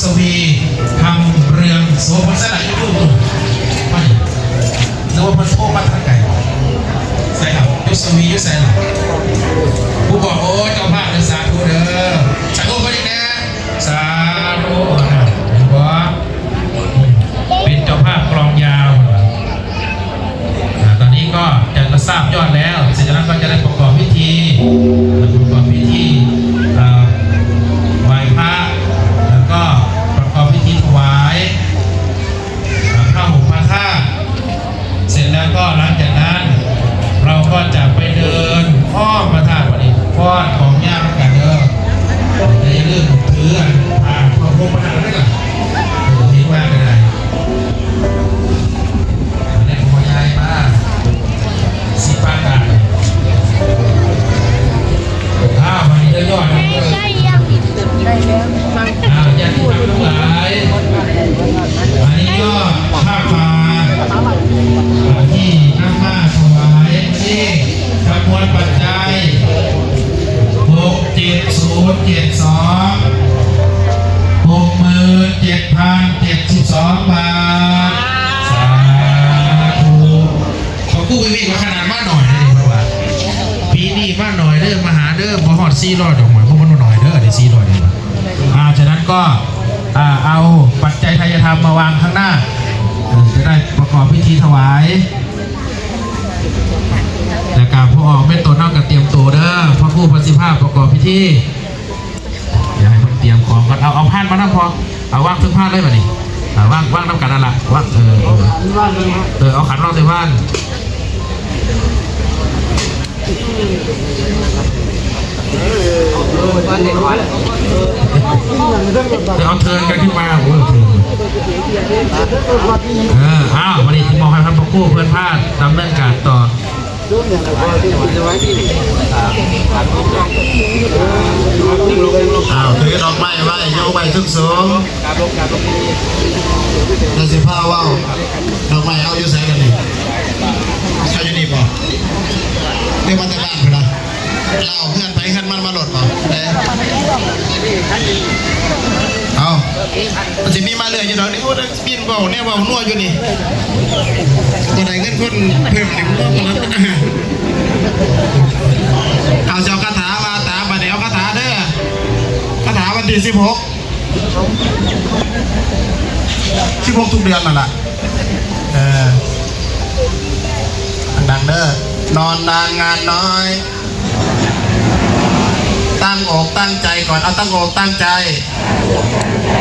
ສະວີ ຄຳເຮືອງໂສພົນ ໃສລະ ຢູ່ ຢູ່ ມານີ້ ຫຼືວ່າເພິ່ນໂທມາທາງໄກ? ໃສລະ ຍົດສະວີຢູ່ໃສລະ? ຜູ້ບອກ ໂອ້ ເຈົ້າພາບເດີ ສາທຸເດີ ສາທຸເພິ່ນອີກແດ່ ສາທຸ ເຫັນບໍ່? ເປັນເຈົ້າພາບກລອງຢາວ ອ່າ ຕອນນີ້ກໍຈະ ຈະຊາບຍອດແລ້ວ ເສັດຈາກນັ້ນກໍຈະໄດ້ປະກອບພິທີ ປະກອບພິທີ ເອີ ໄຫວ້ພະ ແລ້ວກໍປະກອບພິທີຖວາຍ ອ່າ ຜ້າຫົ່ມພະທາດ ເສັດແລ້ວກໍຫຼັງຈາກນັ້ນ ເຮົາກໍຈະໄປເດີນອ້ອມພະທາດ ບັດນີ້ຟ້ອນຂອງຍ່າງນຳກັນເດີ ແຕ່ຢ່າລືມຖືອັນຜ້າ ຜ້າຫົ່ມພະທາດໄດ້ລະ ເອີ ເຫັນວ່າກໍໄດ້. ແລ້ວກໍຍ້າຍມາ ສິປາການ ອ້າວ ບັດນີ້ເດີຍອດ ໄດ້ຍັງ ໄດ້ແລ້ວ ອ້າວ ຍາດຕິທຳທັງຫຼາຍ ອັນນີ້ຍອດຜ້າປ່າທີ່ນຳມາຖວາຍມື້ນີ້ ຈຳນວນປັດໄຈ ຫົກເຈັດສູນເຈັດສອງ ຫົກໝື່ນເຈັດພັນເຈັດສິບສອງບາດ ສາທຸ. ຂໍກູ້ວິກວ່າຂະໜາດມາໜ້ອຍເດ້ ເພາະວ່າປີນີ້ມາໜ້ອຍເດີ ມາຫາເດີ ບໍ່ຮອດສີ່ຮ້ອຍດອກ ໝາຍຄວາມວ່າໜ້ອຍເດີ ໄດ້ສີ່ຮ້ອຍເດີ. ອ່າ ສະນັ້ນກໍ ອ່າ ເອົາປັດໄຈທາຍະທຳມາວາງຂ້າງໜ້າ ເອີ ຈະໄດ້ປະກອບພິທີຖວາຍ ແລ້ວກໍຜູ້ອອກເປັນຕົ້ນເຮົາກໍຕຽມໂຕເດີ ພະຄູເພິ່ນຊິພາປະກອບພິທີ. ດຽວໃຫ້ເພິ່ນຕຽມຂອງກ່ອນ ເອົາ ເອົາພານມານຳພໍ ເອົາວາງເທິງພານເລີຍບາດນີ້ ອ່າ ວາງ ວາງນຳກັນນັ້ນລະ ວາງ ເອີ ເອີ ເອີ ເອົາຂັນວາງໃສ່ພານ ເອີ ເອົາເທີນກັນຂຶ້ນມາ ໂອ້ ເທີນ ເອີ ອ້າວ ບາດນີ້ຊິມອບໃຫ້ພະຄູເພິ່ນພາດຳເນີນການຕໍ່. ອ້າວ ຖືດອກໄມ້ໄວ້ ຍົກໄວ້ສູງໆ ແລ້ວຊິພາເວົ້າ ດອກໄມ້ເອົາຢູ່ໃສກັນນີ້? ເອົາຢູ່ນີ້ບໍ່? ຫຼືວ່າແຕ່ບ້ານພຸ້ນນະ? ລາວເຮືອນໃຜເຮືອນມັນມາໂລດບໍ່? ເອີ ເອົາ ມັນຊິມີມາເລື້ອຍຢູ່ດອກນີ້ ໂອ້ ປິ່ນເວົ້າແນວເວົ້ານົວຢູ່ນີ້ ບໍ່ໄດ້ເງິນຄົນເພີ່ມນີ້ ບໍ່ ບໍ່ ເອົາ ຊິເອົາຄາຖາວ່າຕາມ ບາດນີ້ເອົາຄາຖາເດີ ຄາຖາວັນທີສິບຫົກ ສິບຫົກທຸກເດືອນນັ້ນລະ ເອີ ດັງໆເດີ ນອນນານງານນ້ອຍ ຕັ້ງອົກຕັ້ງໃຈກ່ອນ ເອົາ ຕັ້ງອົກຕັ້ງໃຈ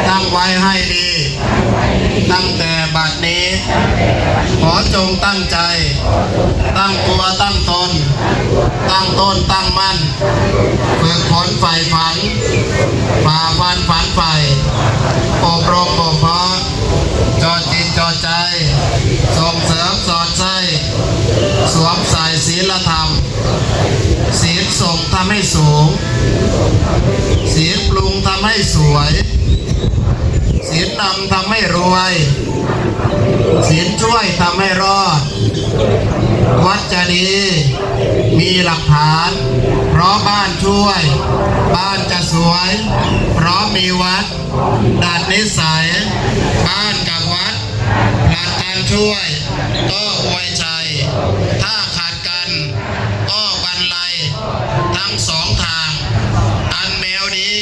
ຕັ້ງໄວ້ໃຫ້ດີ ຕັ້ງແຕ່ບັດນີ້ ຂໍຈົ່ງຕັ້ງໃຈ ຕັ້ງຕົວຕັ້ງຕົນ ຕັ້ງຕົ້ນຕັ້ງໝັ້ນ ຝຶກຝົນໃຝ່ຝັນ ຝ່າຟັນຝັນໃຝ່ ອົບຮົມບົ່ມເພາະ ຈໍ່ຈິດຈໍ່ໃຈ ສົ່ງເສີມສອດໃຊ້ ສວມໃສ່ສີລະທຳ ສີນສົ່ງທຳໃຫ້ສູງ ສີນປຸງທຳໃຫ້ສວຍ ສີນນຳທຳໃຫ້ລວຍ ສີນຊ່ວຍທຳໃຫ້ລອດ ວັດຈະດີມີຫຼັກຖານ ເພາະບ້ານຊ່ວຍ ບ້ານຈະສວຍ ເພາະມີວັດ ດັດນິໄສ ບ້ານກັບວັດ ລັດທ່ານຊ່ວຍ ກໍອວຍໄຊ ຖ້າຂັດກັນ ກໍບັນໄລ ທັງສອງທາງ ອັນແມວດີ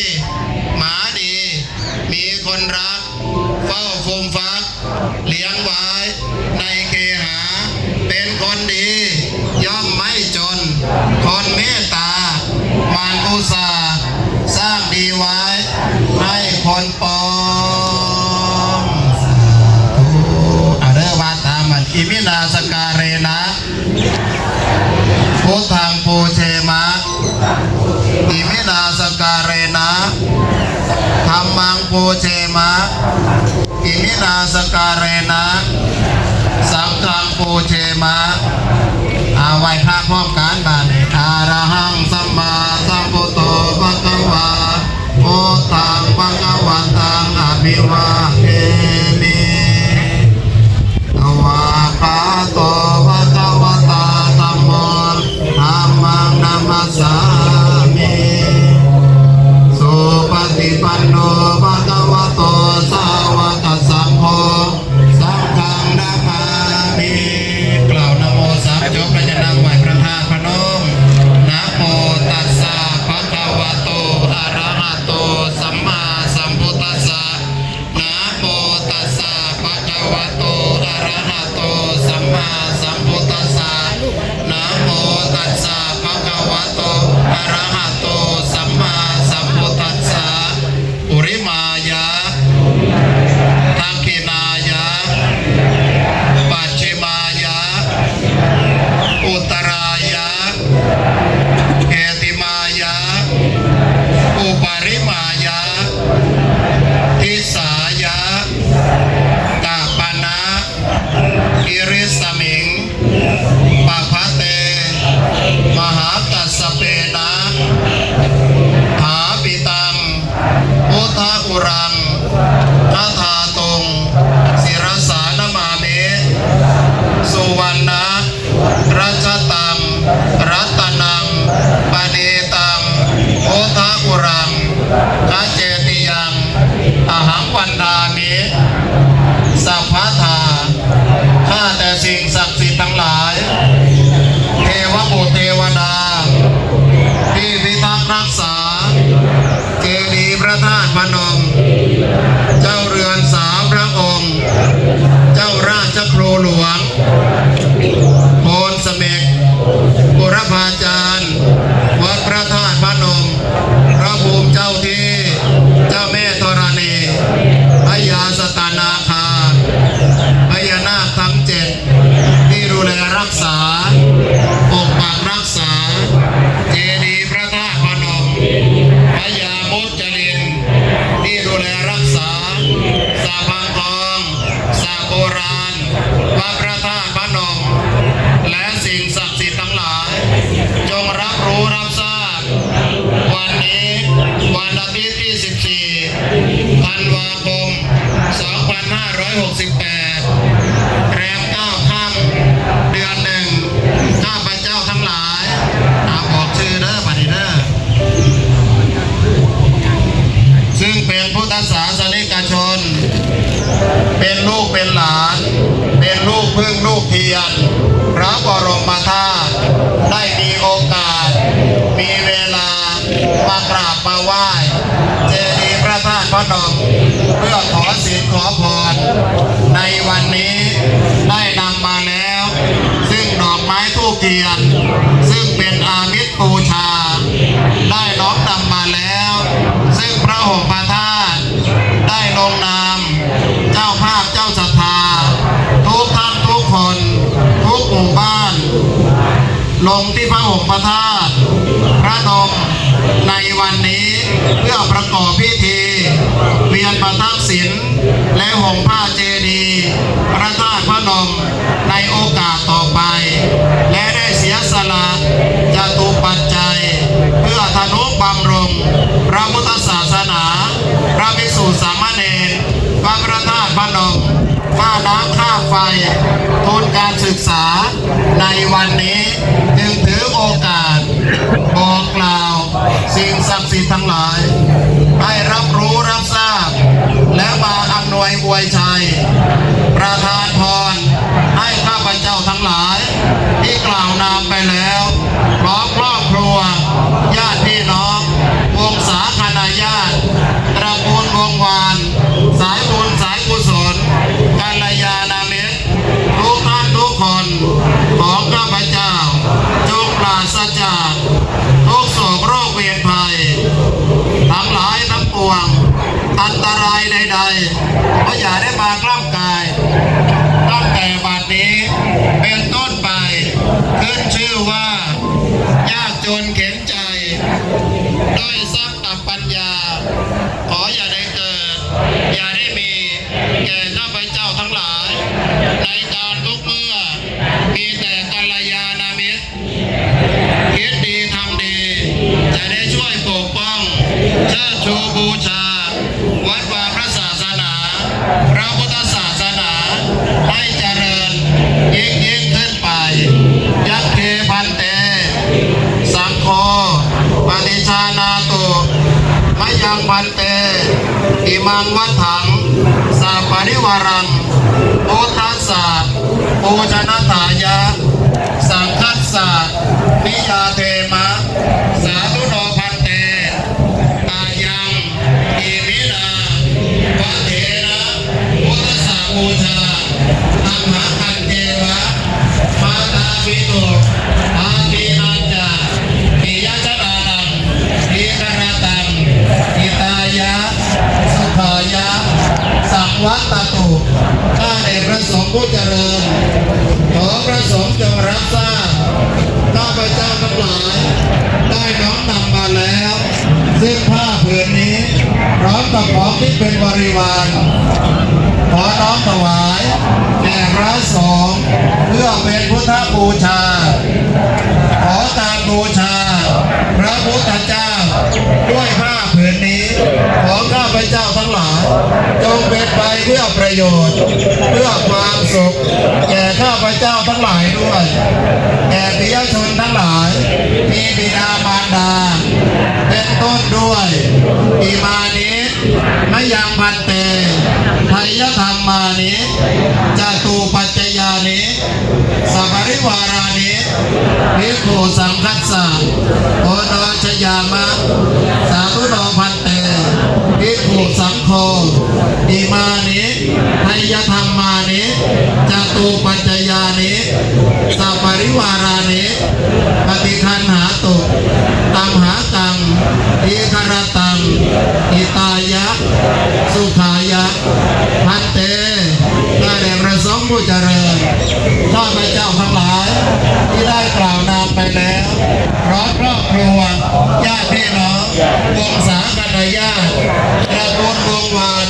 ໝາດີ ມີຄົນຮັກ ເຝົ້າຟຸມຟັກ ລ້ຽງໄວ້ໃນເຄຫາ ເປັນຄົນດີ ຍ່ອມໄມ່ຈົນ ຄົນເມດຕາ ໝັ່ນອຸດສາ ສ້າງດີໄວ້ໃຫ້ຄົນປອງ ສາທຸ ເອົາເດີ ວ່າຕາມມັນ ອິມິນາສະກາເຣນະ ພຸດທັງປູເຈມະ ອິມິນາສະກາເຣນະ ທຳມັງປູເຈມະ ອິມິນາສະກາເຣນະ ສັງຄັງປູເຈມະ ອາ ໄຫວ້ພະພ້ອມກັນບາດນີ້ ອະລະຫັງ ສຳມາສຳພຸດໂຕ ພະຄະວາ ພຸດທັງ ພະຄະວັນຕັງ ອະພິວາເທມິ ສະວາກຂາໂຕ ພະຄະວະຕາ ທຳໂມ ທຳມັງ ນະມັດສາມິ ສຸປະຕິປັນໂນ ພະຄະວະໂຕ ຈົບແລ້ວຈະນັ່ງໄຫວ້ພະທາດພະນົມ. ນະໂມຕັດສະ ພະຄະວະໂຕ ອະລະຫະໂຕ ສຳມາສຳພຸດທັດສະ. ນະໂມຕັດສະ ພະຄະວະໂຕ ອະລະຫະໂຕ ສຳມາສຳພຸດທັດສະ. ນະໂມຕັດສະ ພະຄະວະໂຕ ອະລະຫະໂຕ ສຳມາສຳພຸດທັດສະ. ປຸລິມາຍະ ທັກຂິນາຍະ ປັດຊິມາຍະ ອຸດຕະຣາຍະ ເຄຕິມາຍະ ອຸປະລິມາຍະ ທິສາຍະ ກະປະນະ ກິຣິສະມິງ ປະພະເຕ ມະຫາກັດສະເປນະ ຖາປິຕັງ ພຸດທະອຸລັງ ຄະທາຕຸງ ສິລະສານະມາມິ ສຸວັນນະ ຣັດຊະຕັງ ລັດຕະນັງ ປະນີຕັງ ພຸດທະອຸລັງ ຄະເຈຕິຍັງ ອະຫັງວັນດາມິ ສັບພະທາ. ຂ້າແຕ່ສິ່ງສັກສິດທັງຫຼາຍ ເທວະບຸດເທວະດາ ທີ່ພິທັກຮັກສາ ເຈດີย์ພະທາດພະນົມ ເຈົ້າເຮືອນສາມພະອົງ ເຈົ້າລາຊະຄູຫຼວງ ໂພນສະເໝັກ ບູລະພາຈານ ວັດພະທາດພະນົມ ພະພູມເຈົ້າທີ່ ເຈົ້າແມ່ທໍລະນີ ພະຍາສັດຕະນາຄາ ພະຍານາກທັງເຈັດ ທີ່ດູແລຮັກສາ ປົກປັກຮັກສາ ເຈດີย์ພະທາດພະນົມ ພະຍາມຸດຈະລິນ ທີ່ດູແລຮັກສາ ສະພັງທອງ ສະໂບລານ ວັດພະທາດພະນົມ ແລະ ສິ່ງສັກສິດທັງຫຼາຍ ຈົ່ງຮັບຮູ້ຮັບຊາບ ວັນນີ້ ວັນອາທິດ ທີສິບສີ່ ທັນວາຄົມ ສອງພັນຫ້າຮ້ອຍຫົກສິບແປດ ແລມເກົ້າຄ່ຳ ເດືອນໜຶ່ງ ຂ້າພະເຈົ້າທັງຫຼາຍ ອາ ບອກຊື່ເດີ ບາດນີ້ເດີ ຊຶ່ງເປັນພຸດທະສາສະນິກະຊົນ ເປັນລູກເປັນຫຼານ ເປັນລູກເພິ່ງລູກທຽນ ພະບໍລົມມະທາດ ໄດ້ມີໂອກາດ ມີເວລາ ມາກາບມາໄຫວ້ເຈດີย์ພະທາດພະນົມ ເພື່ອຂໍສິນຂອພອນ ໃນວັນນີ້ໄດ້ນຳມາແລ້ວ ຊຶ່ງດອກໄມ້ທູບທຽນ ຊຶ່ງເປັນອາມິດບູຊາ ໄດ້ນ້ອມນຳມາແລ້ວ ຊຶ່ງພະຫົງພະທາດ ໄດ້ລົງນາມ ເຈົ້າພາບເຈົ້າສັດທາ ທຸກທ່ານທຸກຄົນ ທຸກໝູ່ບ້ານ ລົງທີ່ພະຫົງພະທາດພະນົມໃນວັນນີ້ ເພື່ອປະກອບພິທີ ວຽນປະທັກສິນ ແລະ ຫົງພະເຈດີ ພະທາດພະນົມ ໃນໂອກາດຕໍ່ໄປ ແລະ ໄດ້ເສຍສະຫຼະຈະຕຸປັດໄຈ ເພື່ອທະນຸບຳລຸງພະພຸດທະສາສະໜາ ພະພິກສຸສາມະເນນ ວັດພະທາດພະນົມ ຄ່ານ້ຳຄ່າໄຟ ທຶນການສຶກສາ ໃນວັນນີ້ ຈຶ່ງຖືໂອກາດບອກກ່າວ ສິ່ງສັກສິດທັງຫຼາຍ ໃຫ້ຮັບຮູ້ຮັບຊາບ ແລະ ມາອຳນວຍອວຍໄຊ ປະທານພອນ ໃຫ້ຂ້າພະເຈົ້າທັງຫຼາຍ ທີ່ກ່າວນາມໄປແລ້ວ ພ້ອມຄອບຄົວ ຍາດພີ່ນ້ອງ ວົງສາຄະນະຍາດ ຕະກູນວົງວານ ສາຍບຸນສາຍກຸສົນ ກັນລະຍານະມິດ ທຸກທ່ານທຸກຄົນຂອງຂ້າພະເຈົ້າ ຈົ່ງປາສະຈາກທຸກໂສກໂລກເວນໄພທັງຫຼາຍທັງປວງ ອັນຕະລາຍໃດໆ ກໍຢ່າໄດ້ມາກ້ຳກາຍ ຕັ້ງແຕ່ບັດນີ້ເປັນຕົ້ນໄປ ຂຶ້ນຊື່ວ່າ ຍາກຈົນເຂັນໃຈ ດ້ອຍຊັບກັບປັນຍາ ຂໍຢ່າໄດ້ເກີດ ຢ່າໄດ້ມີ ແກ່ຂ້າພະເຈົ້າທັງຫຼາຍ ໃນການທຸກເມື່ອ ມີແຕ່ກັນລະຍານະມິດ ຄິດດີທຳດີ ຈະໄດ້ຊ່ວຍປົກປ້ອງ ເຊີດຊູບູຊາ ວັດວາພະສາສະໜາ ພະພຸດທະສາສະໜາ ໃຫ້ຈະເລີນຍິ່ງໆຂຶ້ນໄປ. ຍັງເຄພັນເຕ ສັງໂຄ ປະຕິຊານາຕຸ ມະຍັງພັນເຕ ອິມັງວັດຖັງ ສະປະລິວາຣັງ ພຸດທັດສະ ປູຊະນະຖາຍະ ສັງ ຍາເທມະ ສາທຸໂນພັນເຕ ອາຍັງ ອິມິນາ ວັດເຖນະ ພຸດທະສະບູຊາ ອັມຫະກັນເຈວະ ມາຕາປິຕຸ ອາທີນາຈາ ປິຍະຈະນານັງ ທີຄະຣະຕັງ ຫິຕາຍະ ສຸຂາຍະ ສັງວັດຕະຕຸ ຂ້າແດ່ພະສົງຜູ້ຈະເລີນ ຂໍພະສົງຈົ່ງຮັບຊາບ ຂ້າພະເຈົ້າທັງຫຼາຍ ໄດ້ນ້ອມນຳມາແລ້ວ ຊຶ່ງຜ້າຜືນນີ້ ພ້ອມກັບຂອງທີ່ເປັນບໍລິວານ ຂໍນ້ອມຖວາຍແດ່ພະສົງ ເພື່ອເປັນພຸດທະບູຊາ. ຂໍການບູຊາພະພຸດທະເຈົ້າ ດ້ວຍຜ້າຜືນນີ້ ຂອງຂ້າພະເຈົ້າທັງຫຼາຍ ຈົ່ງເປັນໄປເພື່ອປະໂຫຍດ ເພື່ອຄວາມສຸກ ແກ່ຂ້າພະເຈົ້າທັງຫຼາຍດ້ວຍ ແກ່ປິຍະຊົນທັງຫຼາຍ ມີບິດາມານດາ ເປັນຕົ້ນດ້ວຍ ອິມານິ ມະຍັງພັນເຕ ໄທຍະທຳມານິ ຈະຕຸປັດຈະຍານິ ສະປະລິວາຣານິ ພິກຂຸສັງຄັດສະ ໂອໂນຊະຍາມະ ສາທຸໂນພັນເຕ ພິກຂຸສັງໂຄ ອິມານິ ໄທຍະທຳມານິ ຈະຕຸປັດຈະຍານິ ສະປະລິວາຣານິ ປະຕິຄັນຫາຕຸ ຕັມຫາກັງ ທີຄະຣະຕັງ ຫິຕາຍະ ສຸຂາຍະ ພັນເຕ ຂ້າແດ່ພະສົງຜູ້ຈະເລີນ ຂ້າພະເຈົ້າທັງຫຼາຍ ທີ່ໄດ້ກ່າວນາມໄປແລ້ວ ພ້ອມຄອບຄົວ ຍາດພີ່ນ້ອງ ວົງສາຄະນະຍາດ ຕະກູນວົງວານ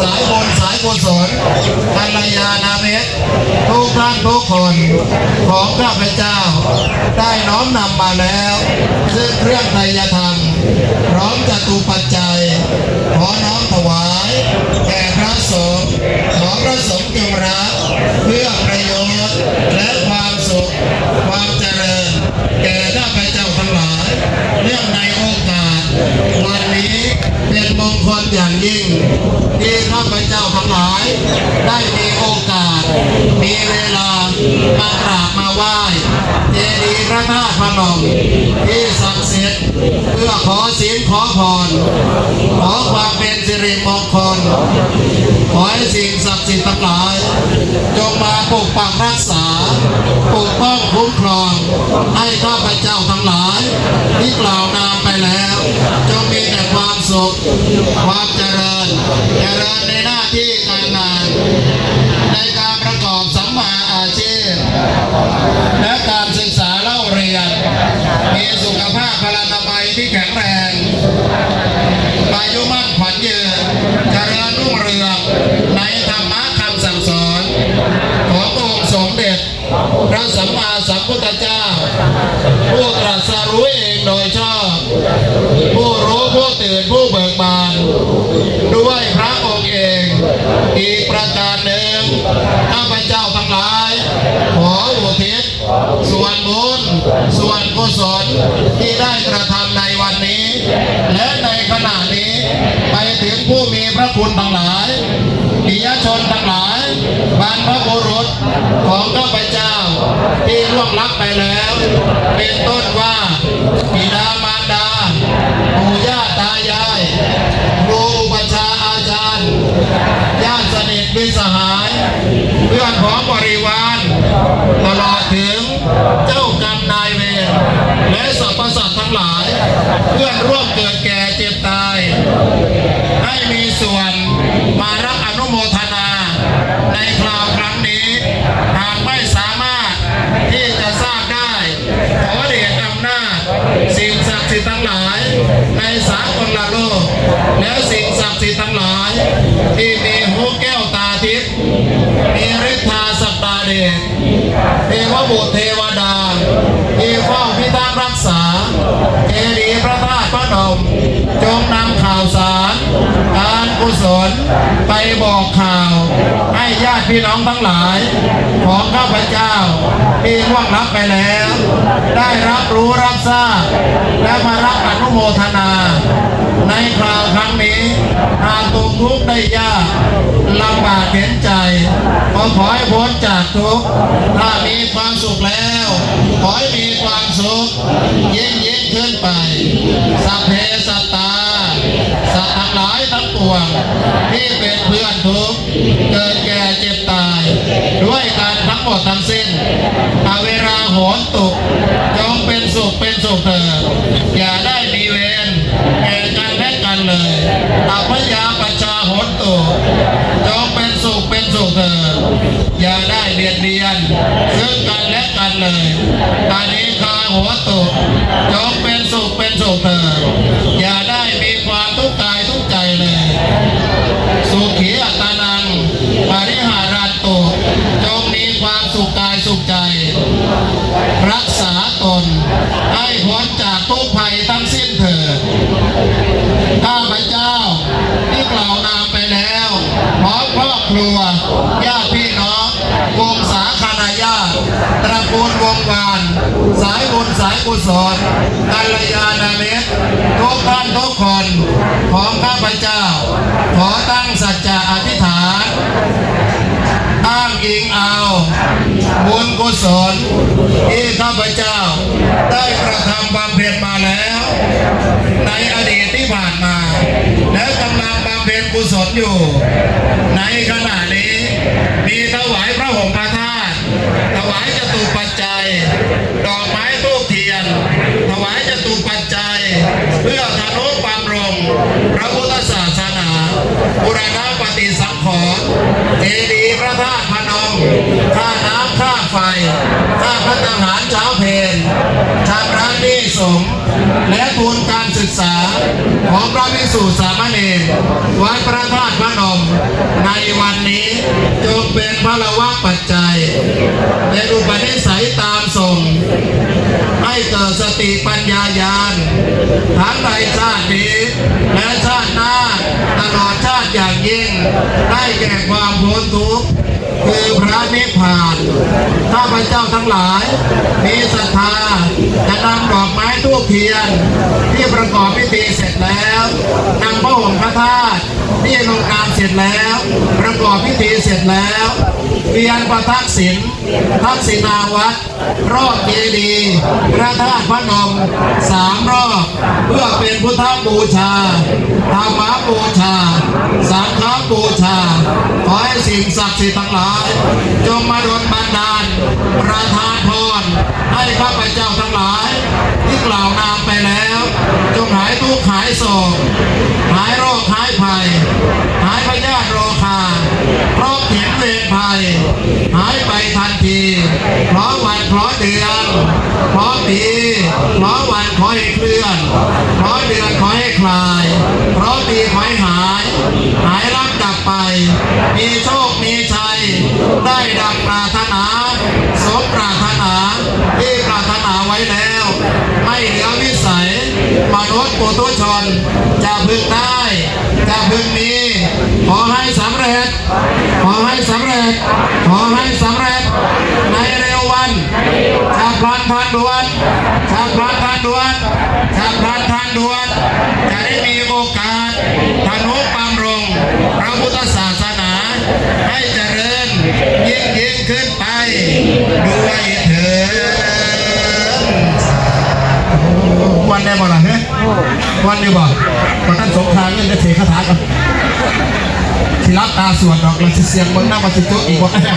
ສາຍບຸນສາຍກຸສົນ ກັນລະຍານະມິດ ທຸກທ່ານທຸກຄົນ ຂອງຂ້າພະເຈົ້າ ໄດ້ນ້ອມນຳມາແລ້ວ ຊຶ່ງເຄື່ອງໄທຍະທຳ ພ້ອມຈະຕຸປັດໄຈ ຂໍນ້ອມຖວາຍແດ່ພະສົງ ຂໍພະສົງຈົ່ງຮັບ ເພື່ອປະໂຫຍດ ແລະ ຄວາມສຸກ ຄວາມຈະເລີນ ແກ່ຂ້າພະເຈົ້າທັງຫຼາຍ. ເນື່ອງໃນໂອກາດວັນນີ້ ເປັນມົງຄົນຢ່າງຍິ່ງ ທີ່ຂ້າພະເຈົ້າທັງຫຼາຍ ໄດ້ມີໂອກາດ ມີເວລາ ມາກາບມາໄຫວ້ ເຈດີພະທາດພະນົມ ທີ່ສັກສິດ ເພື່ອຂໍສິນຂໍພອນ ຂໍຄວາມເປັນສິລິມົງຄົນ ຂໍໃຫ້ສິ່ງສັກສິດທັງຫຼາຍ ຈົ່ງມາປົກປັກຮັກສາ ປົກປ້ອງຄຸ້ມຄອງ ໃຫ້ຂ້າພະເຈົ້າທັງຫຼາຍ ທີ່ກ່າວນາມໄປແລ້ວ ຈົ່ງມີແຕ່ຄວາມສຸກ ຄວາມຈະເລີນ ຈະເລີນໃນໜ້າທີ່ການງານ ໃນການປະກອບສຳມາອາຊີບ ແລະ ການສຶກສາເລົ່າຮຽນ ມີສຸຂະພາບພະລານາໄມທີ່ແຂງແຮງ ອາຍຸໝັ້ນຂວັນຍືນ ຈະເລີນຮຸ່ງເຮືອງໃນທຳມະຄຳສັ່ງສອນຂອງອົງສົມເດັດ ພະສຳມາສຳພຸດທະເຈົ້າ ຜູ້ຕລັດສະຮູ້ເອງໂດຍຊອບ ຜູ້ຮູ້ຜູ້ຕື່ນຜູ້ເບີກບານ ດ້ວຍພະອົງເອງ. ອີກປະການໜຶ່ງ ຂ້າພະເຈົ້າທັງຫຼາຍ ຂໍອຸທິດສ່ວນບຸນ ສ່ວນກຸສົນ ທີ່ໄດ້ກະທຳໃນວັນນີ້ ແລະ ໃນຂະນະນີ້ ໄປເຖິງຜູ້ມີພະຄຸນທັງຫຼາຍ ປິຍະຊົນທັງຫຼາຍ ບັນພະບຸລຸດ ຂອງຂ້າພະເຈົ້າທີ່ລ່ວງລັບໄປແລ້ວ ເປັນຕົ້ນວ່າ ບິດາມານດາ ປູ່ຍ່າຕາຍາຍ ຄູອຸປັດຊາອາຈານ ຍາດສະໜິດມິດສະຫາຍ ເພື່ອນພ້ອງບໍລິວານ ຕະຫຼອດເຖິງເຈົ້າກຳນາຍເວນ ແລະ ສັບພະສັດທັງຫຼາຍ ເພື່ອນຮ່ວມເກີດແກ່ເຈັບຕາຍ ໃຫ້ມີສ່ວນມາຮັບອະນຸໂມທະນາ ໃນຄລາວຄັ້ງນີ້ ຫາກໄມ່ສາມາດທີ່ຈະຊາບໄດ້ ຂໍເດດອຳນາດສິ່ງສັກສິດທັງຫຼາຍໃນສາກົນລະໂລກ ແລະ ສິ່ງສັກສິດທັງຫຼາຍທີ່ມີຫູແກ້ວຕາທິບ ມີລິດທາສັກດາເດດ ເທວະບຸດເທວະດາ ທີ່ເຝົ້າພິທັກຮັກສາເຈດີພະທາດພະນົມ ຈົ່ງນຳຂ່າວສານ ການກຸສົນ ໄປບອກຂ່າວໃຫ້ຍາດພີ່ນ້ອງທັງຫຼາຍຂອງຂ້າພະເຈົ້າທີ່ລ່ວງລັບໄປແລ້ວ ໄດ້ຮັບຮູ້ຮັບຊາບ ແລະ ມາຮັບອະນຸໂມທະນາ ໃນຄລາວຄັ້ງນີ້. ຫາກຕົກທຸກໄດ້ຍາກ ລຳບາກເຫັນໃຈ ກໍຂໍໃຫ້ພົ້ນຈາກທຸກ. ຖ້າມີຄວາມສຸກແລ້ວ ຂໍໃຫ້ມີຄວາມສຸກ. วงที่เป็นเพื่อนทุกข์ เกิดแก่เจ็บตาย ด้วยกันทั้งหมดทั้งสิ้น อเวราโหนตุ จงเป็นสุขเป็นสุขเถิด อย่าได้มีเวรแก่กันและกันเลย อัพพยาปัชชาโหนตุ จงเป็นสุขเป็นสุขเถิด อย่าได้เบียดเบียนซึ่งกันและกันเลย อเนกาโหนตุ จงเป็นสุขเป็นสุขเถิด อย่าได้มีความทุกข์กายทุกข์ใจเลย สุขีอัตตานัง ปริหารันตุ จงมีความสุขกายสุขใจ รักษาตนให้พ้นจากทุกข์ภัยทั้งสิ้นเถิด ข้าพเจ้าที่กล่าวนามไปแล้ว พร้อมครอบครัว ญาติพี่น้อง วงศาคณาญาติ ตระกูลวงศ์วาน สายบุญสายกุศล กัลยาณมิตร ทุกท่านทุกคน ของข้าพเจ้า ขอตั้งสัจจะอธิษฐาน อ้างอิงเอาบุญกุศลที่ข้าพเจ้าได้กระทำบำเพ็ญมาแล้ว ในอดีตที่ผ่านมา และกำลังบำเพ็ญกุศลอยู่ ในขณะนี้ มีถวายพระหงฆธาตุ ถวายจตุปัจจัย ดอกไม้ธูปเทียน ถวายจตุปัจจัย เพื่อทนุบำรุงพระพุทธศาสนา บูรณปฏิสังขรณ์ เจดีย์พระธาตุพนม ค่าน้ำค่าไฟ ค่าภัตตาหารเช้าเพล ชำระหนี้สงฆ์ และทุนการศึกษาของพระภิกษุสามเณรวัดพระธาตุพนม ในวันนี้จงเป็นพลวปัจจัย เป็นอุปนิสัยตามส่ง ให้เกิดสติปัญญาญาณ ทั้งในชาตินี้และชาติหน้า ตลอดชาติอย่างยิ่ง ได้แก่ความพ้นทุกข์ คือพระนิพพาน ข้าพเจ้าทั้งหลาย มีศรัทธา จะนำดอกไม้ธูปเทียน ที่ประกอบพิธีเสร็จแล้ว นำพระหงฆธาตุ ที่ลงนามเสร็จแล้ว ประกอบพิธีเสร็จแล้ว เวียนประทักษิณ ทักษิณาวัตร รอบเจดีย์พระธาตุพนมสามรอบ เพื่อเป็นพุทธบูชา ธรรมบูชา สังฆบูชา ขอให้สิ่งศักดิ์สิทธิ์ทั้งหลาย จงมาดลบันดาล ประทานพร ให้ข้าพเจ้าทั้งหลาย ที่กล่าวนามไปแล้ว จงหายทุกข์หายโศก หายโรคหายภัย หายพยาธิโรคา เคราะห์เข็ญเวรภัย หายไปทันที เคราะห์วันเคราะห์เดือน เคราะห์ปี เคราะห์วันขอให้เคลื่อน เคราะห์เดือนขอให้คลาย เคราะห์ปีขอให้หาย หายลับดับไป มีโชคมีชัย ได้ดังปรารถนา สมปรารถนา ที่ปรารถนาไว้แล้ว ไม่เหลือวิสัย มนุษย์ปุถุชน จะพึงได้ จะพึงมี ขอให้สำเร็จ ขอให้สำเร็จ ขอให้สำเร็จ ในเร็ววัน ฉับพลันทันด่วน ฉับพลันทันด่วน ฉับพลันทันด่วน จะได้มีโอกาส ทนุบำรุงพระพุทธศาสนา ให้เจริญยิ่งๆขึ้นไป ด้วยเถิด ม่วนแน่บ่ล่ะ เฮ้ย ม่วนอยู่บ่ บ่ทันสงคราม ยังได้เสกคาถาก่อน สิหลับตาสวดดอก แล้วสิเสี่ยงเบิ่งนำว่าสิจุอีกบ่ นะ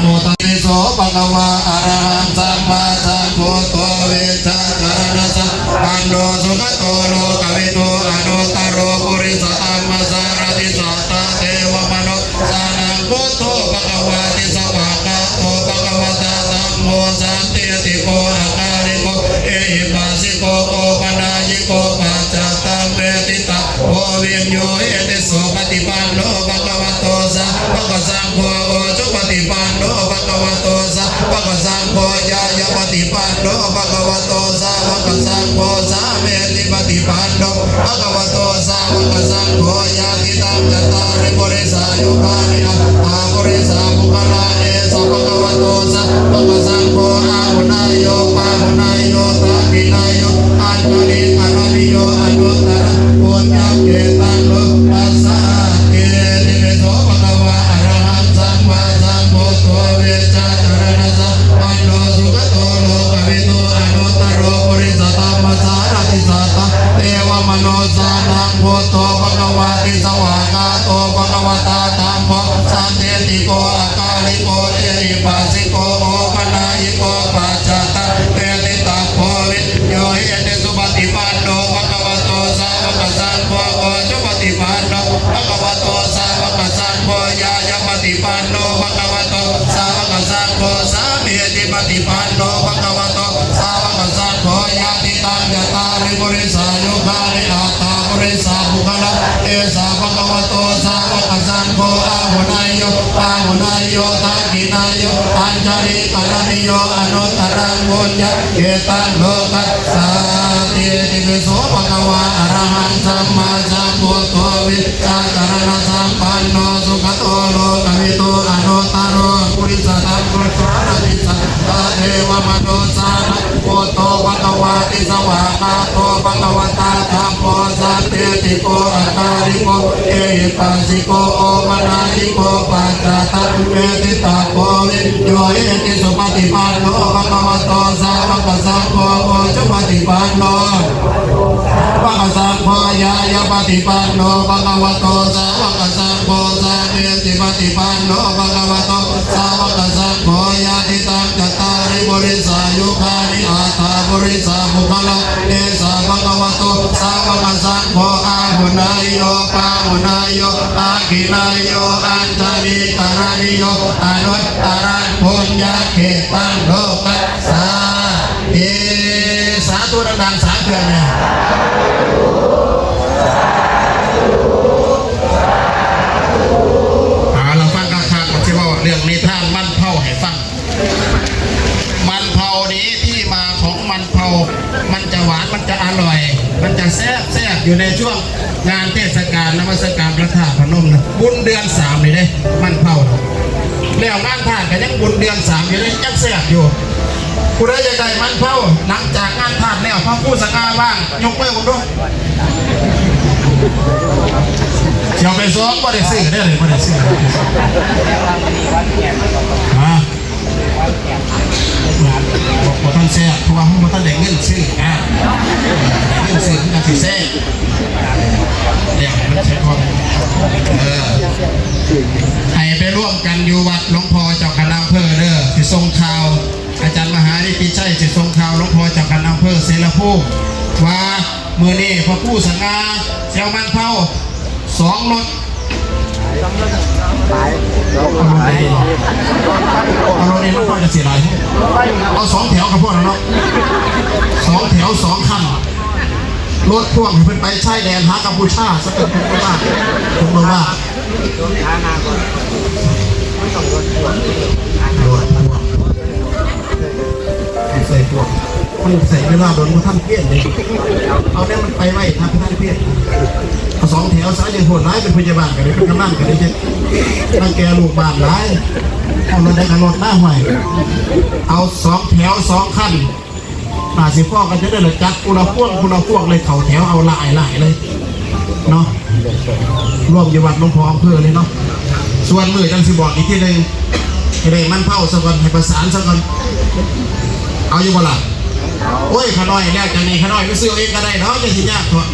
โมตัสสะ ภะคะวา อะระหัง สัมมาสัมพุทโธ วิชชาจารณสัมปันโน สุขโต โลกวิทู อนุตตโร ปุริสธรรมสารถิ สัทธาเทวมนุสสานัง พุทโธ ภะคะวาติ สวากขาโต ภะคะวะตา ธัมโม สันทิฏฐิโก อะกาลิโก เอหิปัสสิโก โอปะนายโก ปัจจัตตัง เวทิตา โว วิญญูหิติ สุปะฏิปันโน ภะคะวะโต สาวะกะสังโฆ อุจุปะฏิปันโน ภะคะวะโต สาวะกะสังโฆ ญาณปะฏิปันโน ภะคะวะโต สาวะกะสังโฆ สามีจิปะฏิปันโน ภะคะวะโต สาวะกะสังโฆ ยะติตัง จัตตาริ ปุริสายุคานิ อัตถา ปุริสา ปุคคลา เอสะ ภะคะวะโต สาวะกะสังโฆ อาหุเนยโย ปาหุเนยโย ทักขิเนยโย อัญชลีกะรณีโย อนุตตรัง ปุญญะเขตัง โลกัสสาติ อิติปิโส ภะคะวา อะระหัง สัมมาสัมพุทโธ วิชชาจารณสัมปันโน สุขโต โลกวิทู อนุตตโร ปุริสธรรมสารถิ สัทธาเทวมนุสสานัง พุทโธ ภะคะวาติ ປະຕິປັນໂນ ພະຄະວະໂຕ ສາວະກະສັງໂຄ ຍະຕິຕັງ ຈະຕາລິ ປຸລິສະຍຸຄານິ ອັດຖະ ປຸລິສະບຸກຄະລາ ເອສະ ພະຄະວະໂຕ ສາວະກະສັງໂຄ ອາຫຸເນຍໂຍ ປາຫຸເນຍໂຍ ທັກຂິເນຍໂຍ ອັນຊະລີກະລະນີໂຍ ອະນຸດຕະລັງ ປຸນຍະເຂຕັງ ໂລກັດສາຕິ ຕິປິໂສ ພະຄະວາ ອະລະຫັງ ສຳມາສຳພຸດໂທ ວິຊາຈາລະນະສຳປັນໂນ ສຸກະໂຕ ໂລກະວິທູ ອະນຸດຕະໂຣ ປຸລິສະທຳມະ ສາລະຕິ ສາ ເທວະມະນຸດສານັງ ພຸດໂທ ພະຄະວາຕິ ສະຫວາກາໂຕ ພະຄະວະຕາ ທຳໂມ ສັນທິດຖິໂກ ອະກາລິໂກ ເອຫິປັດສິໂກ ໂອປະນາຍິໂກ ປັດຈະທຳເວທິຕະໂພ ວິນໂຍ ເອຕິ ສຸປະຕິປັນໂນ ພະຄະວະໂຕ ສາວະກະສັງໂຄ ໂອ ສຸປະຕິປັນໂນ ພະຄະສັງໂຄ ຍາຍະປະຕິປັນໂນ ພະຄະວະໂຕ ສາວະກະສັງໂຄ ສາມີ ຕິປະຕິປັນໂນ ພະຄະວະໂຕ ສາວະກະສັງໂຄ ຍະຕິຕັງ ຈະຕາລິ ປຸລິສະຍຸຄານິ ອັດຖະ ປຸລິສະບຸກຄະລາ ເອສະ ພະຄະວະໂຕ ສາວະກະສັງໂຄ ອາຫຸເນຍໂຍ ປາຫຸເນຍໂຍ ທັກຂິເນຍໂຍ ອັນຊະລີກະລະນີໂຍ ອະນຸດຕະລັງ ປຸນຍະເຂຕັງ ໂລກັດສາຕິ ສາທຸ ດັງໆ ສາມເທື່ອແນ່. ເອົາລະ ຟັງຄັກໆ ກໍຊິເວົ້າເລື່ອງນິທານມັນເຜົາໃຫ້ຟັງ. ມັນເຜົານີ້ ທີ່ມາຂອງມັນເຜົາ ມັນຈະຫວານ ມັນຈະອະຮ່ອຍ ມັນຈະແຊບໆ ຢູ່ໃນຊ່ວງງານເທດສະການນະມັດສະການພະທາດພະນົມນະ ບຸນເດືອນສາມນີ້ເດ້ ມັນເຜົານະ ແລ້ວງານທາດກໍຍັງບຸນເດືອນສາມຢູ່ເດ້ ຍັງແຊບຢູ່. ຜູ້ໃດຢາກໄດ້ມັນເຜົາ ຫຼັງຈາກງານທາດແລ້ວ ພະຄູສະຫງ່າວ່າງ ຍົກມືເບິ່ງດູ. ຊິເອົາໄປສອງ ບໍ່ໄດ້ຊື້ເດ້ ບໍ່ໄດ້ຊື້ ຮະ ບໍ່ ບໍ່ທັນແຊບ ເພາະວ່າເຮົາບໍ່ທັນໄດ້ເງິນຊື້ນະ ໄດ້ເງິນຊື້ມັນຈັ່ງຊິແຊບ ແລ້ວໃຫ້ມັນແຊບກ່ອນ ເອີ ໃຫ້ໄປລວມກັນຢູ່ວັດຫຼວງພໍ່ເຈົ້າຄະນະອຳເພີເດີ ຊິສົ່ງຂ່າວ ອາຈານມະຫານິຕິໄຊ ຊິສົ່ງຂ່າວຫຼວງພໍ່ເຈົ້າຄະນະອຳເພີເສລະພູມ ວ່າມື້ນີ້ພະຄູສະຫງ່າຊິເອົາມັນເຜົາສອງລົດ ເອົາລົດໃດດີເນາະ ເອົາລົດນີ້ມັນກໍຈະເສຍຫຼາຍ ເອົາສອງແຖວກໍພໍແລ້ວເນາະ ສອງແຖວສອງຄັນ ລົດພ່ວງໃຫ້ເພິ່ນໄປຊາຍແດນຫາກັມພູຊາຊະເກີນ ຜົມວ່າ ຜົມວ່າ ລົດພ່ວງ ໃສ່ພວກ ມັນໃຊ້ເວລາດົນ ບໍ່ທັນປ່ຽນເດ້ ເອົາແນວມັນໄປໄວນະ ບໍ່ທັນປ່ຽນ ເອົາສອງແຖວຊະ ຢ່າໂພດຫຼາຍ ເປັນພະຍາບານກໍໄດ້ ເປັນກຳນັນກໍໄດ້ ເຮັດ ລັງແກລູກບ້ານຫຼາຍ ເອົາລົດໃດກໍລົດນະ ຫ້ວຍ ເອົາສອງແຖວສອງຄັນ ໜ້າຊິພໍກັນຢູ່ເດ້ລະ ຈັດຜູ້ລະພວງ ຜູ້ລະພວງເລີຍ ເຂົ້າແຖວເອົາຫຼາຍໆເລີຍເນາະ ລວມຢູ່ວັດຫຼວງພໍ່ອຳເພີເລີຍເນາະ ສ່ວນມື້ຈັ່ງຊິບອກອີກທີໜຶ່ງ ໃຫ້ໄດ້ມັນເຜົາຊະກ່ອນ ໃຫ້ປະສານຊະກ່ອນ ເອົາຢູ່ບໍ່ລະ? ໂອ້ຍ ຂ້ານ້ອຍ ແລ້ວຈາກນີ້ຂ້ານ້ອຍໄປຊື້ເອົາເອງກໍໄດ້ດອກ ຢ່າຊິຍາກເຖາະ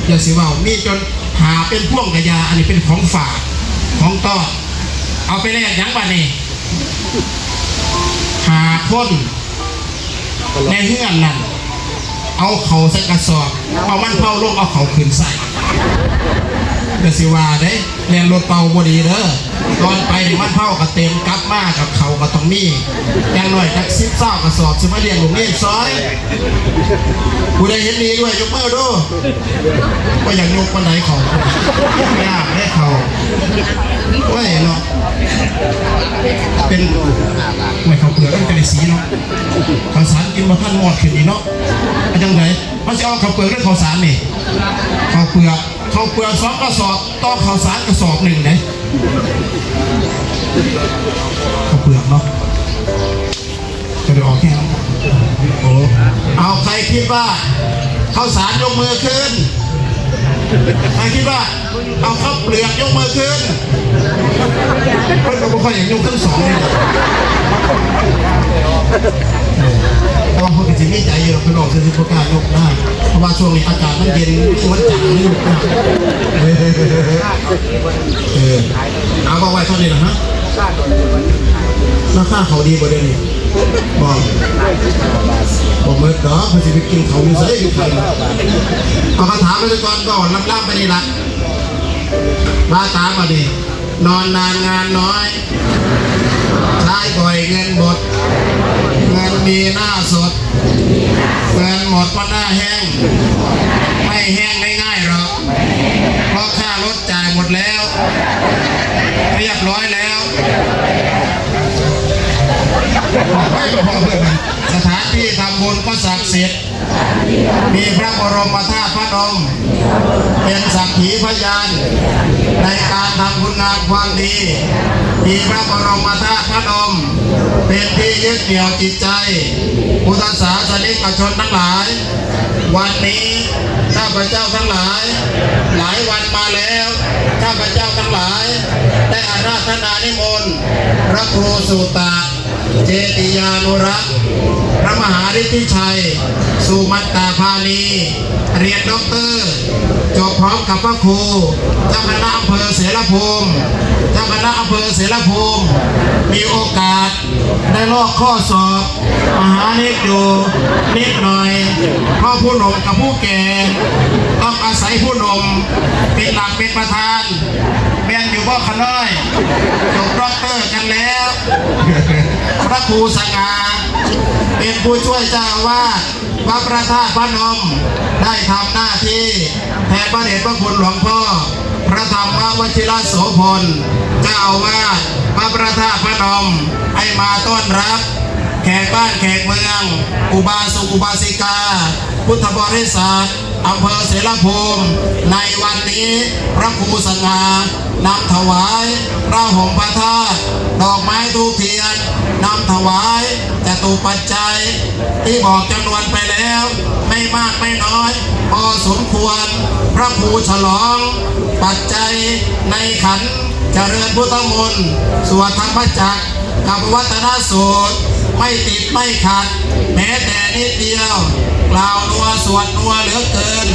ຢ່າຊິເວົ້າ ມີຈົນຜ້າເປັນພວງກະຢ່າ ອັນນີ້ເປັນຂອງຝາກ ຂອງຕ້ອນ ເອົາໄປແລກຫຍັງບາດນີ້? ຫ້າຄົນ ໃນເຮືອນນັ້ນ ເອົາເຂົ້າໃສ່ກະສອບ ເອົາມັນເຜົາລົງ ເອົາເຂົ້າຂຶ້ນໃສ່ ກໍຊິວ່າເດ້ ແລ່ນລົດເປົ່າບໍ່ດີເດີ ຕອນໄປນີ້ມັນເຜົາກໍເຕັມ ກັບມາກັບເຂົ້າກໍຕ້ອງມີ ຢ່າງໜ້ອຍຈັກສິບຊາວກະສອບ ຊິມາລ້ຽງລູກເນນຊອຍ. ຜູ້ໃດເຫັນດີດ້ວຍຍົກມືດູ. ບໍ່ຢາກຍົກປານໃດເຂົ້າ ຍາກເດ້ເຂົ້າ ໂອ້ຍເນາະ ເປັນ ໂອ້ຍ ເຂົ້າເປືອກມັນກໍໄດ້ສີເນາະ ເຂົ້າສານກິນບໍ່ທັນມອດຂຶ້ນອີກເນາະ ເອົາຈັ່ງໃດ ເຮົາຊິເອົາເຂົ້າເປືອກ ຫຼື ເຂົ້າສານນີ້? ເຂົ້າເປືອກ ເຂົ້າເປືອກສອງກະສອບ ຕໍ່ເຂົ້າສານກະສອບໜຶ່ງເດ້ ເຂົ້າເປືອກເນາະ. ກະໄດ້ອອກແຮງ ໂອ້ ເອົາ ໃຜຄິດວ່າເຂົ້າສານຍົກມືຂຶ້ນ ໃຜຄິດວ່າເອົາເຂົ້າເປືອກຍົກມືຂຶ້ນ ເພິ່ນກໍບໍ່ຄ່ອຍຢາກຍົກທັງສອງນີ້ ແຕ່ວ່າເພິ່ນກໍຊິມີໃຈຢູ່ດອກ ເພິ່ນອອກຊື່ໆ ບໍ່ກ້າຍົກນະ ເພາະວ່າຊ່ວງນີ້ອາກາດມັນເຢັນ ມື້ວັນຈັນນີ້ ເອີ ເອົາ ເວົ້າໄວ້ເທົ່ານີ້ລະ ຮະ ລາຄາເຂົ້າດີບໍ່ດຽວນີ້? ບໍ່ ບໍ່ໝົດດອກ ເພິ່ນຊິໄປກິນເຂົ້າຢູ່ໃສຢູ່ໄກ ເອົາ ກະຖາໄປຊະກ່ອນ ເວົ້າລຳໆໄປນີ້ລະ ວ່າຕາມບັດນີ້ ນອນນານງານນ້ອຍ ໃຊ້ບ່ອຍເງິນໝົດ ມີໜ້າສົດ ເໝືອນໝົດວ່າໜ້າແຫ້ງ ໄມ່ແຫ້ງງ່າຍໆດອກ ເພາະຄ່າລົດຈ່າຍໝົດແລ້ວ ຮຽບຮ້ອຍແລ້ວ. ສະຖານທີ່ທຳບຸນກໍສັກສິດ ມີພະບໍລົມມະທາດພະນົມ ເປັນສັກຂີພະຍານໃນການທຳຄຸນງາມຄວາມດີ ທີ່ພະບໍລົມມະທາດພະນົມ ເປັນທີ່ຍຶດໜ່ຽວຈິດໃຈ ພຸດທະສາສະນິກະຊົນທັງຫຼາຍ. ວັນນີ້ ຂ້າພະເຈົ້າທັງຫຼາຍ ຫຼາຍວັນມາແລ້ວ ຂ້າພະເຈົ້າທັງຫຼາຍ ໄດ້ອາລາທະນານິມົນ ພະຄູສຸຕະ ເຈຕິຍານຸລັກ ພະມະຫາລິດທິໄຊ ສຸມັດຕາພານີ ຮຽນດັອກເຕີ ຈົບພ້ອມກັບພະຄູ ເຈົ້າຄະນະອຳເພີເສລະພູມ ເຈົ້າຄະນະອຳເພີເສລະພູມ ມີໂອກາດໄດ້ລອກຂໍ້ສອບມະຫານິດຢູ່ນິດໜ້ອຍ ເພາະຜູ້ໜຸ່ມກັບຜູ້ແກ່ ຕ້ອງອາໄສຜູ້ໜຸ່ມເປັນຫຼັກເປັນປະທານ. ແມ່ນຢູ່ບໍ່ຂະນ້ອຍ? ຈົບດັອກເຕີກັນແລ້ວ. ພະຄູສະຫງ່າ ເປັນຜູ້ຊ່ວຍເຈົ້າອາວາດວັດພະທາດພະນົມ ໄດ້ທຳໜ້າທີ່ແທນພະເດດພະຄຸນຫຼວງພໍ່ ພະທຳມະວະຊິລະໂສພົນ ເຈົ້າອາວາດວັດພະທາດພະນົມ ໃຫ້ມາຕ້ອນຮັບແຂກບ້ານແຂກເມືອງ ອຸບາສົກອຸບາສິກາ ພຸດທະບໍລິສັດ ອຳເພີເສລະພູມ ໃນວັນນີ້ ພະຄູສະຫງ່າ ນຳຖວາຍຜ້າຫົ່ມພະທາດ ດອກໄມ້ທູບທຽນ ນຳຖວາຍຈະຕຸປັດໄຈ ທີ່ບອກຈຳນວນໄປແລ້ວ ໄມ່ມາກໄມ່ນ້ອຍ ພໍສົມຄວນ. ພະຄູສະຫຼອງປັດໄຈໃນຂັນຈະເລີນພຸດທະມົນ ສວດທຳມະຈັກ ກັບວັດຕະນະສູດ ໄມ່ຕິດໄມ່ຂັດ ແມ້ແຕ່ນິດດຽວ ກ່າວນົວສວດນົວເຫຼືອເກີນ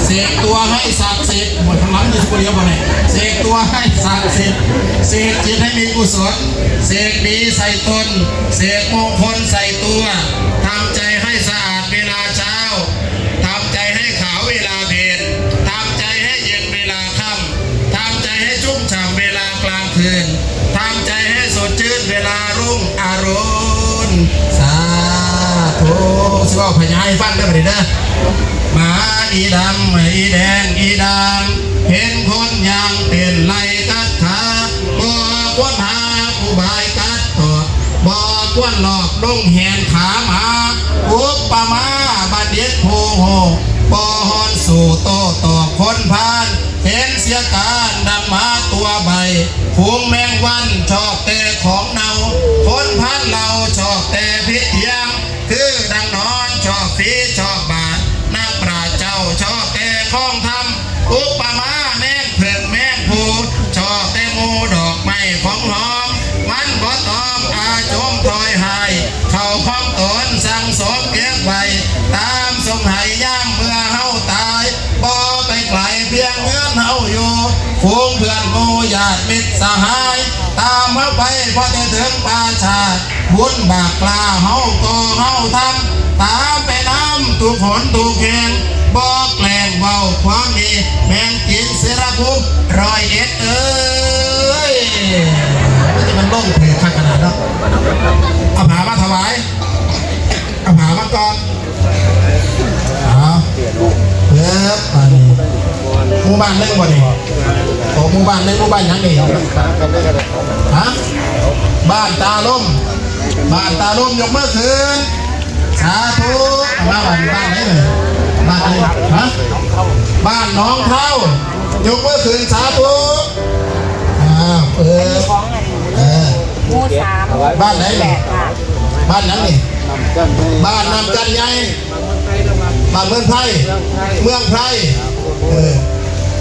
ເສກຕົວໃຫ້ສັກສິດ ໂອ້ຍ ຂ້າງຫຼັງມີຜູ້ດຽວບໍ່ນີ້ ເສກຕົວໃຫ້ສັກສິດ ເສກຈິດໃຫ້ມີກຸສົນ ເສກດີໃສ່ຕົນ ເສກມົງຄົນໃສ່ຕົວ ທຳໃຈໃຫ້ສະອາດເວລາເຊົ້າ ທຳໃຈໃຫ້ຂາວເວລາເພັນ ທຳໃຈໃຫ້ເຢັນເວລາຄ່ຳ ທຳໃຈໃຫ້ຊຸ່ມຊ່ຳເວລາກາງຄືນ ທຳໃຈໃຫ້ສົດຊື່ນເວລາລຸ້ງອາລຸນ. ສາທຸ. ຊິເວົ້າພະຍາໃຫ້ຟັງເດີບັດນີ້ເດີ. ໝາອີດຳ ອີແດງ ອີດາງ ເຫັນຄົນຍ່າງເຕັ້ນໄລ່ກັດຂາ ບໍ່ຄວນຫາອຸບາຍກັດຕອດ ບໍ່ຄວນຫຼອກລົງແຫນຂາໝາ ອຸປະມາບັນດິດຜູ້ຮູ້ ບໍ່ຮ້ອນສູ້ໂຕ້ຕອບຄົນພານ ເຫັນເສຍການດັ່ງໝາຕົວໃບ້ ຝູງແມງວັນຊອບແຕ່ຂອງເນົ່າ ຄົນພານເຫຼົ່າຊອບແຕ່ພິດທຽງ ຄືດັ່ງນອນຊອບຝີຊອບບາດ ນັກປາດເຈົ້າຊອບແຕ່ຄອງທຳ ອຸປະມາແມງເຜິ້ງແມງພູ ຊອບແຕ່ໝູ່ດອກໄມ້ຂອງຫອມ ມັນບໍ່ຕ້ອງອາຈົມຖອຍຫາຍ ເຂົ້າຂອງຕົນສັງສົມເກັບໄວ້ ຕາມສົມໃຫ້ຍາມເມື່ອເຮົາຕາຍ ບໍ່ໄປໄກລພຽງເຮືອນເຮົາຢູ່ ຝູງເພື່ອນໝູ່ຍາດມິດສະຫາຍ ຕາມເຮົາໄປພໍແຕ່ເຖິງປ່າຊາ ບຸນບາບກລ້າເຮົາກໍເຮົາທຳ ຕາມໄປນຳທຸກຫົນທຸກແຫ່ງ ບໍ່ແກລ້ງເວົ້າຄວາມດີ ແມ່ນຈິງເສລະພູມຮ້ອຍເອັດເອີຍ. ມັນຈະແມ່ນລົງຖືກຄັກຂະໜາດເນາະ. ເອົາຜ້າມາຖວາຍ ເອົາຜ້າມາກ່ອນ. ເອົາ ເອີ ອັນນີ້ ໝູ່ບ້ານໜຶ່ງບໍ່ນີ້? ໂອ້ ໝູ່ບ້ານໜຶ່ງ ໝູ່ບ້ານຫຍັງນີ້? ຮະ? ບ້ານຕາລົມ ບ້ານຕາລົມ ຍົກມືຂຶ້ນ ສາທຸ. ມາບ້ານ ບ້ານໃດນີ້? ບ້ານໃດ? ຮະ? ບ້ານໜອງເທົາ ຍົກມືຂຶ້ນ ສາທຸ. ອ້າວ ເອີ ເອີ ໝູ່ສາມ ບ້ານໃດນີ້? ບ້ານຫຍັງນີ້? ບ້ານນ້ຳຈັນໃຫຍ່ ບ້ານເມືອງໄພ ເມືອງໄພ ເອີ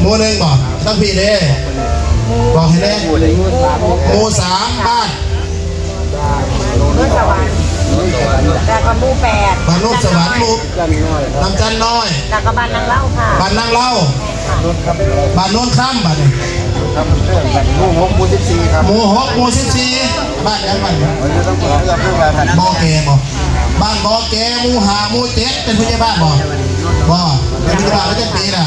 ໝູ່ໜຶ່ງບໍ? ທາງພີ້ເດ້ ບອກໃຫ້ແດ່. ໝູ່ສາມ ບ້ານ ໂນນສະຫວັນ ແລ້ວກໍໝູ່ແປດ ບ້ານໂນນສະຫວັນ ໝູ່ ນ້ຳຈັນນ້ອຍ ແລ້ວກໍບ້ານນາງເລົາຄ່ະ ບ້ານນາງເລົາ ບ້ານໂນນຄຳ ບາດນີ້ ໝູ່ຫົກ ໝູ່ສິບສີ່ ຄັບ ໝູ່ຫົກ ໝູ່ສິບສີ່ ບ້ານຫຍັງ ບ້ານຫຍັງ? ບໍ່ແກ່ບໍ? ບ້ານບໍ່ແກ່ ໝູ່ຫ້າ ໝູ່ເຈັດ ເປັນຜູ້ໃຫຍ່ບ້ານບໍ? ບໍ່ ເປັນຜູ້ໃຫຍ່ບ້ານມາຈັກປີລະ?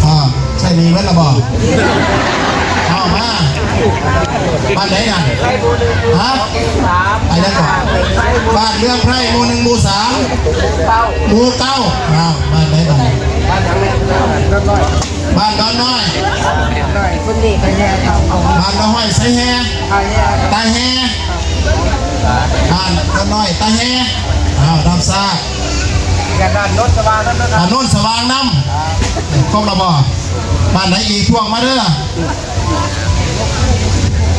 ອໍ ໃຊ້ໜີ້ເບິດລະບໍ? ເອົາມາ ບ້ານໃດນັ້ນ? ຮະ? ໄປແລ້ວກໍ ບ້ານເມືອງໄພ ໝູ່ໜຶ່ງ ໝູ່ສາມ ໝູ່ເກົ້າ ອ້າວ ບ້ານໃດບ້ານນີ້? ບ້ານດອນນ້ອຍ ບ້ານດອນນ້ອຍ ໄຊແຮ່ ຕາແຮ່ ບ້ານດອນນ້ອຍ ຕາແຮ່ ອ້າວ ຮັບຊາບ ບ້ານໂນນສະຫວ່າງນຳ ບ້ານໂນນສະຫວ່າງນຳ ຄົບແລ້ວບໍ່? ບ້ານໃດອີກ? ພວກມາເດີ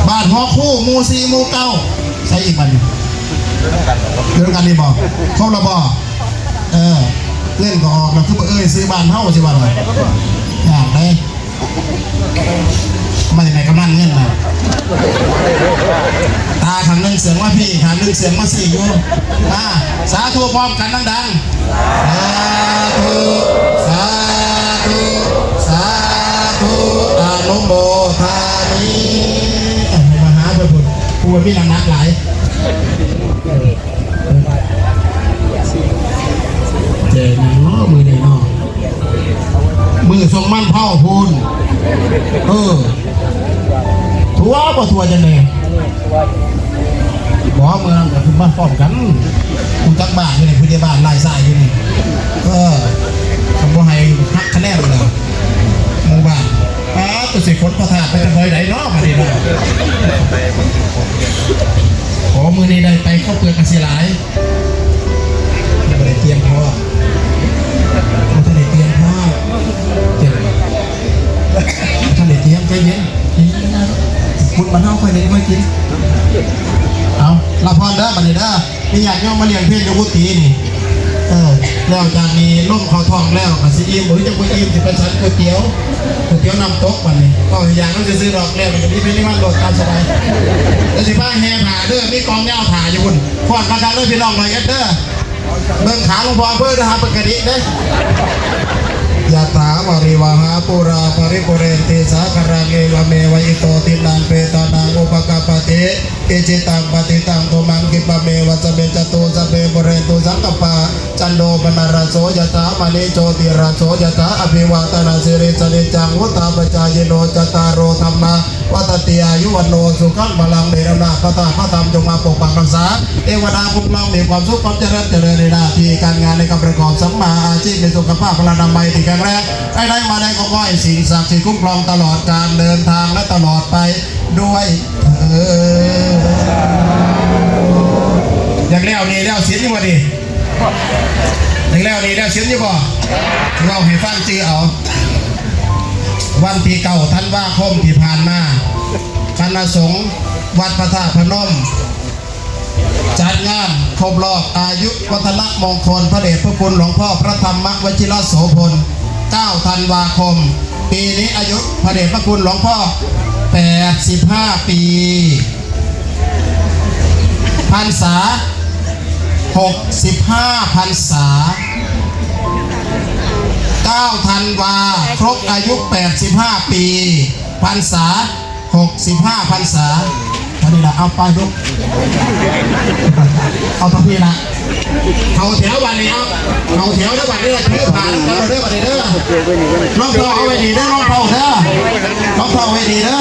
ບ້ານຫໍຄູ ໝູ່ສີ່ ໝູ່ເກົ້າ ໃສອີກບັດນີ້? ເດີນກັນນີ້ບໍ່? ຄົບແລ້ວບໍ່? ເອີ ເງິນກໍອອກແລ້ວ ຄືບໍ່ເອີ່ຍຊື່ບ້ານເຮົາ ຊິວ່າແລ້ວ ຍາກເດ້ ມາຈາກໃນກຳນັນເງິນນະ ຕາຂ້າງໜຶ່ງເຊື່ອງມາພີ້ ຂ້າງໜຶ່ງເຊື່ອງມາຊີ້ຢູ່ ອາ ສາທຸພ້ອມກັນດັງໆ. ສາທຸ ສາທຸ ສາທຸ ອະນຸໂມທາມິ ໃຫ້ມາຫາເພິ່ນພຸ້ນ ຜູ້ມີນ້ຳໜັກຫຼາຍ ແຈກຫຍັງເນາະມື້ນີ້ເນາະ ມື້ສົ່ງມັນເຜົາພຸ້ນ ເອີ ທົ່ວບໍ່ທົ່ວຈັ່ງໃດ? ບໍ່ ເມືອງກໍຄືມາພ້ອມກັນ ຮູ້ຈັກບ້ານຢູ່ນີ້ ຜູ້ໃຫຍ່ບ້ານຫຼາຍສາຍຢູ່ນີ້ ເອີ ຄັນບໍ່ໃຫ້ຫັກຄະແນນແລ້ວ ໝູ່ບ້ານ ປາດ ຕົວຊິຂົນພະທາດໄປທາງໃດເນາະ ບາດນີ້ເນາະ ໂອ້ ມື້ນີ້ໄດ້ໄປເຂົ້າເປືອກກະຊິຫຼາຍ ບໍ່ໄດ້ກຽມພໍ ບໍ່ທັນໄດ້ກຽມພໍ ກຽມ ບໍ່ທັນໄດ້ກຽມ ໃຈເຢັນ ກິນ ບຸນບ້ານເຮົາ ຄ່ອຍໄດ້ຄ່ອຍກິນ ເອົາ ລາພອນເດີ ບາດນີ້ເດີ ມີຍາດໂຍມມາລ້ຽງເພນຢູ່ກຸຕິນີ້ ເອີ ແລ້ວຈາກນີ້ລົມເຂົ້າທ້ອງແລ້ວກໍຊິອີ່ມ ຫຼື ຈະບໍ່ອີ່ມ ຊິໄປສັນກ໋ວຍຕຽວ ກ໋ວຍຕຽວນ້ຳຕົກ ບາດນີ້ ເວົ້າໃຫ້ຢາກນຳຊື່ໆດອກ ແລ້ວກໍຊິໄປນິມານໂລດຕາມສະບາຍ ແລ້ວຊິພາແຫ່ຜ້າເດີ ມີກອງຍາວຜ້າຢູ່ພຸ້ນ ຟ້ອນຄັກໆເດີ ພີ່ນ້ອງຮ້ອຍເອັດເດີ ເບິ່ງຂາຫຼວງພໍ່ອຳເພີເດີ ຫາປົກກະຕິເດ້ ຍະຖາວາລິວະຫາປູລາ ປະລິປູເຣນຕິ ສາຄະລັງ ເອວະເມວະ ອິໂຕ ທິນນັງ ເປຕານັງ ອຸປະກັບປະຕິ ອິຈິຕັງ ປັດຖິຕັງ ຕຸມະງ ຂິບປະເມວະ ສະມິດຈະຕຸ ສັບເພ ປູເຣນຕຸ ສັງກັບປາ ຈັນໂທ ປະນະລະໂສ ຍະຖາ ມະນີ ໂຊຕິລະໂສ ຍະຖາ ອະພິວາທະນະສີລິສະນິດຈັງ ວຸດທາປະຈາຍິໂນ ຈັດຕາໂຣ ທຳມາ ວັດຖະຕິ ອາຍຸ ວັນໂນ ສຸຂັງ ພະລັງ ມີອຳນາດ ພະທາດພະທຳ ຈົ່ງມາປົກປັກຮັກສາ ເທວະດາຄຸ້ມຄອງ ມີຄວາມສຸກຄວາມຈະເລີນ ຈະເລີນໃນໜ້າທີ່ການງານ ໃນການປະກອບສັມມາອາຊີບ ມີສຸຂະພາບ ພະລານາໄມທີ່ແຂງແຮງ ໄປໃດມາໃດກໍຂໍໃຫ້ສິ່ງສັກສິດຄຸ້ມຄອງຕະຫຼອດການເດີນທາງ ແລະ ຕະຫຼອດໄປດ້ວຍເທີ້ນ. ຢາກແລ້ວໜີ້ແລ້ວສິນຢູ່ບໍ່ນີ້? ຢາກແລ້ວໜີ້ແລ້ວສິນຢູ່ບໍ່? ເວົ້າໃຫ້ຟັງຈື່ເອົາ. ວັນທີເກົ້າ ທັນວາຄົມທີ່ຜ່ານມາ ຄະນະສົງວັດພະທາດພະນົມ ຈັດງານຄົບຮອບອາຍຸວັດທະນະມົງຄົນພະເດດພະຄຸນຫຼວງພໍ່ພະທຳມະວະຊິລະໂສພົນ ເກົ້າ ທັນວາຄົມ. ປີນີ້ອາຍຸພະເດດພະຄຸນຫຼວງພໍ່ແປດສິບຫ້າປີ ພັນສາຫົກສິບຫ້າພັນສາ. ເກົ້າ ທັນວາ ຄົບອາຍຸແປດສິບຫ້າປີ ພັນສາ ຫົກສິບຫ້າພັນສາ. ອັນນີ້ລະ ເອົາໄປລູກ ເອົາເທົ່ານີ້ລະ ເຂົ້າແຖວບາດນີ້ ເອົາ ເຂົ້າແຖວເດີບາດນີ້ລະ ຖືພານຳກັນເດີບາດນີ້ເດີ. ລອງເທົ້າເອົາໄວ້ດີເດີ ລອງເທົ້າເດີ ລອງເທົ້າໄວ້ດີເດີ.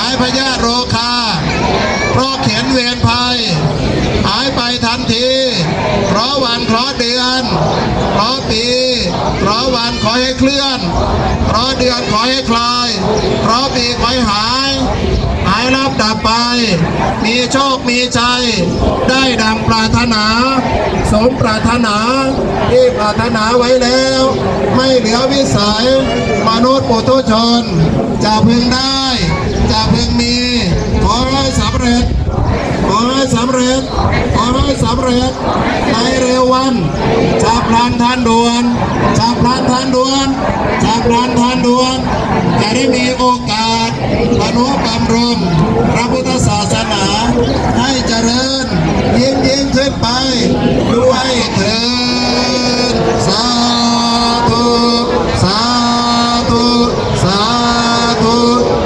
หายพยาธิโรคา เพราะเข็นเวรภัย หายไปทันที เคราะห์วันเคราะห์เดือน เคราะห์ปี เคราะห์วันขอให้เคลื่อน เคราะห์เดือนขอให้คลาย เคราะห์ปีขอให้หาย หายลับดับไป มีโชคมีชัย ได้ดังปรารถนา สมปรารถนา ที่ปรารถนาไว้แล้ว ไม่เหลือวิสัย มนุษย์ปุถุชน จะพึงได้ จะพึงมี ขอให้สำเร็จ ขอให้สำเร็จ ขอให้สำเร็จ ในเร็ววัน ฉับพลันทันด่วน ฉับพลันทันด่วน ฉับพลันทันด่วน จะได้มีโอกาส ทนุบำรุงพระพุทธศาสนาให้เจริญยิ่งยิ่งขึ้นไปด้วยเทอญ สาธุ สาธุ สาธุ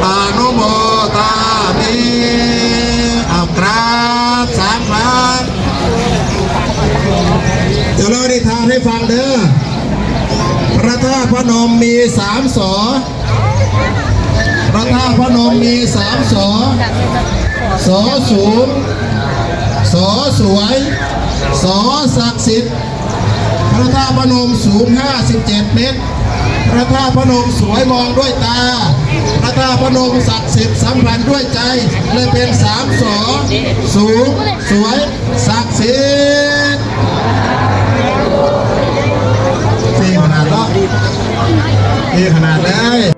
อนุโมทามิ เอากราบสามครั้ง จะเล่านิทานให้ฟังเด้อ พระธาตุพนมมีสามสอ พระธาตุพนมมีสามสอ สอสูง สอสวย สอศักดิ์สิทธิ์ พระธาตุพนมสูงห้าสิบเจ็ดเมตร พระธาตุพนมสวยมองด้วยตา พระธาตุพนมศักดิ์สิทธิ์สัมพันธ์ด้วยใจ เลยเป็นสามสอ สูง สวย ศักดิ์สิทธิ์ เท่ขนาดเนาะ เท่ขนาดเลย